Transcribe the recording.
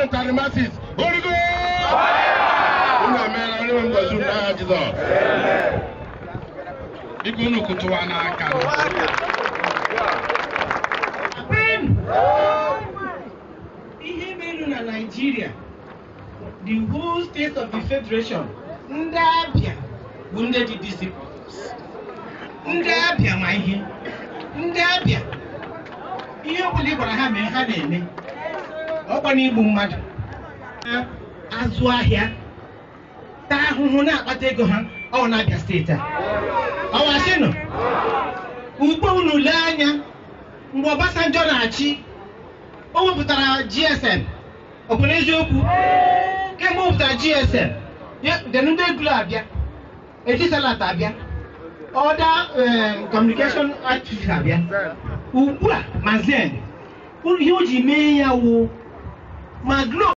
Government and the masses. Holy Ghost! Unu emeela. Onye nwe m gọzie unu n'aha Jizọs. Biko, unu kụtụwa n'aka. Kwenu! Ihe mere na Nigeria, the whole state of the federation, ndị Abịa bụ ndị dị disciples. Ndị Abịa ma ihe. Ndị Abịa, ihe ọbụla ị gwara ha mee, ha na-eme. Ọkwa na igbu mmadụ, ha azụ ahịa, taa ahụhụ, na-akpata ego ha. Ọ na-abịa steeti a ọwasịnụ ugbo. Unu lee anya, mgbe Obasanjo na-achị, o wepụtara GSM. Ọ bụ n'eziokwu, kemgbe o wepụtara GSM, then ndị Glo abịa, Etisalat abịa, other communication activities abịa. Ugbu a ma Zain, ihe o ji mee ya wụ ma Glo.